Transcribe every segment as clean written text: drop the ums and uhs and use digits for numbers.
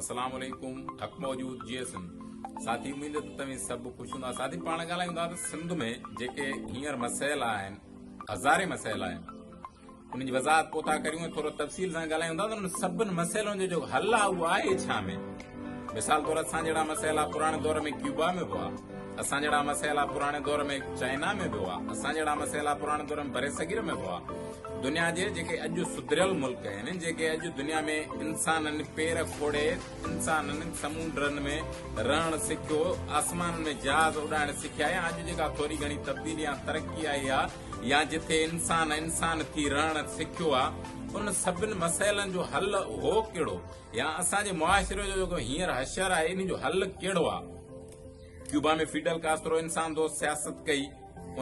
السلام عليڪم حق موجود جي سنڌ ساٿي اميد ته توهين سڀ خوش هوندا ساٿي پاڻ ڳالهايون ٿا ته سنڌ ۾ جيڪي هينئر مسئلا آهن هزارين مسئلا آهن انهن جي وضاحت پوء ٿا ڪريون ۽ ٿورو تفصيل سان ڳالهايون ٿا ته انهن سڀن مسئلن جو جيڪو حل آهي اهو آهي ڇا ۾ مثال طور اسان جهڙا مسئلا پراڻي دور ۾ ڪيوبا ۾ به هئا اسان جهڙا مسئلا پراڻي دور ۾ چائنا ۾ به هئا اسان جهڙا مسئلا پراڻي دور ۾ برصغير ۾ به هئا دنيا جي جيڪي اڄ سڌريل ملڪ آهن جيڪي اڄ دنيا ۾ انسانن پير کوڙي انسانن سمونڊن ۾ رهڻ سکيو آسمانن ۾ جهاز اڏائڻ سکيا يا اڄ جيڪا ٿوري گهڻي تبديلي يا ترقي آئي آهي يا جتي انسان انسان ٿي رهڻ سکيو آهي ان سڀن مسئلن جو حل هو ڪهڙو يا اسان جي معاشري جو جيڪو هينئر حشر آهي ان جو حل ڪهڙو آهي ڪيوبا ۾ فيڊل ڪاسترو انسان دوست سياست ڪئي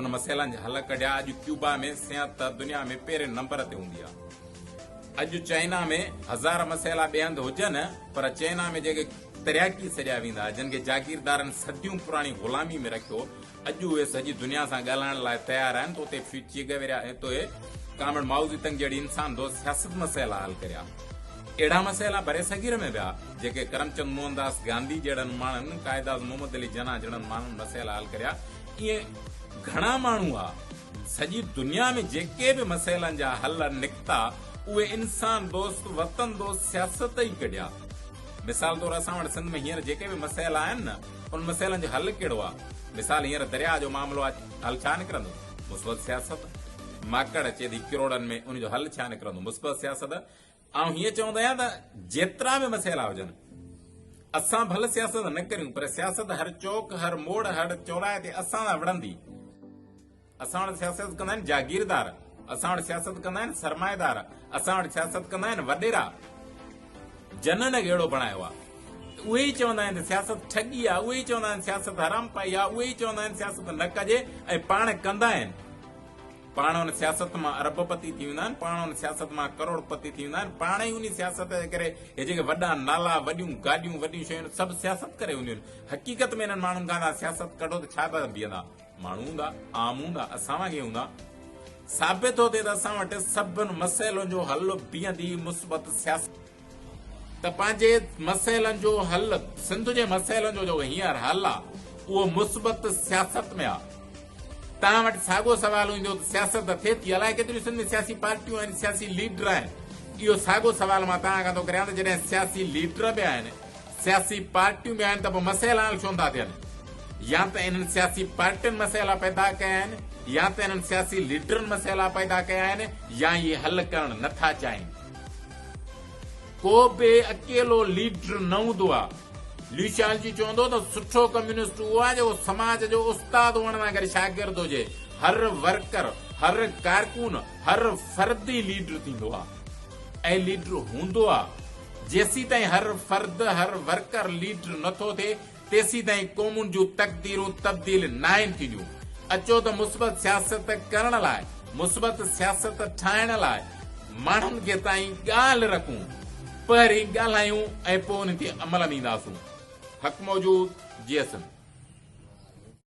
ان مسئلن جا حل ڪڍيا اڄ ڪيوبا ۾ صحت دنيا ۾ پهرين نمبر تي هوندي آهي اڄ چائنا ۾ هزار مسئلا ٻئي هنڌ هجن پر چائنا ۾ جيڪي ترياقي سڏيا ويندا جن کي جاگيردارن صديون پراڻي غلامي ۾ رکيو اڄ اهي سڄي دنيا سان ڳالهائڻ لاء تيار آهن ته اتي چي گويرا ۽ توهي ڪامريڊ مائوزي تنگ جهڙي انسان دوست سياست مسئلا حل ڪريا. اهڙا مسئلا برصغير ۾ به ها، جيڪي ڪرمچند موهن داس گانڌي جهڙن ماڻهن، قائداعظم محمد علي جناح جهڙن ماڻهن مسئلا حل ڪريا. ائين گهڻا ماڻهو ها. سڄي دنيا ۾ جيڪي به مسئلن جا حل نڪتا، اهي انسان دوست، وطن دوست سياست ئي ڪڍيا. مثال طور اسان وٽ سنڌ ۾ هينئر جيڪي به مسئلا آهن نه، ان مسئلن جو حل ڪهڙو آ؟ مثال هينئر درياهه جو معاملو آ، حل ڇا نڪرندو؟ مثبت سياست. ماڪڙ اچي ٿي ڪروڙن ۾ ان جو حل ڇا نڪرندو؟ مثبت سياست. آئون هيئن چوندو آهيان ته جيترا به مسئلا هجن اسان ڀل سياست نه ڪريون پر سياست هر چوڪ، هر موڙ، هر چوراهي تي اسان سان وڙهندي. اسان وٽ سياست ڪندا آهن جاگيردار، اسان وٽ سياست ڪندا آهن سرمائيدار، اسان وٽ سياست ڪندا آهن وڏيرا. جنن کي اهڙو بڻايو آهي. اهي ئي چوندا آهن ته سياست ٺڳي آهي، اهي ئي چوندا آهن سياست حرام پائي آهي، اهي ئي چوندا آهن سياست نه ڪجي ۽ پاڻ ڪندا آهن. پاڻ ان سياست مان ارب پتي ٿي ويندا آهن، پاڻ ان سياست مان ڪروڙ پتي ٿي ويندا آهن، پاڻ ئي انهي سياست جي ڪري هي جيڪي وڏا نالا، وڏيون گاڏيون، وڏيون شيون سڀ سياست ڪري هونديون آهن. حقيقت ۾ انهن ماڻهن کان توهان سياست ڪڍو ته ڇا بيهندا؟ ماڻهو هوندا، عام هوندا، اسان وانگي هوندا. ثابت ٿو ٿئي ته اسان وٽ سڀن مسئلن جو حل بيهندي مثبت سياست. ته پنهنجي مسئلن جو حل، سنڌ جي مسئلن جو جيڪو هينئر حل آ، اهو مثبت سياست ۾ آ. توهان وٽ ساڳو سوال ايندو ته سياست ته ٿئي ٿي، الائي ڪيتريون سنڌ ۾ سياسي پارٽيون آهن، سياسي ليڊر آهن. اهو ساڳو سوال مان توهان کان ٿو ڪريان ته جڏهن سياسي ليڊر به آهن، سياسي پارٽيون به آهن ته پوء مسئلا حل ڇو نٿا ٿين؟ يا ته انهن سياسي پارٽين مسئلا پيدا ڪيا آهن يا ته انهن سياسي ليڊرن مسئلا پيدا ڪيا آهن يا اهي حل ڪرڻ نٿا چاهين. ڪو به اڪيلو ليڊر نه هوندو آهي. ليوشالجي چوندو ته سٺو ڪميونسٽ اهو آهي جيڪو سماج جو استاد هئڻ سان گڏ شاگرد هجي. هر ورڪر، هر ڪارڪن، هر فرد ئي ليڊر ٿيندو آهي ۽ ليڊر هوندو آهي. جيسيتائين هر فرد، هر ورڪر ليڊر نه ٿو ٿئي، تيسيتائين قومن جون تقديرون تبديل ناهن ٿينديون. اچو ته مثبت سياست ڪرڻ لاء، مثبت سياست ٺاهڻ لاء ماڻهن کي تائين ڳالهه رکون. پهرين ڳالهايون ۽ پوء ان تي عمل ۾ اينداسون. حق موجود، جي ايس ايم.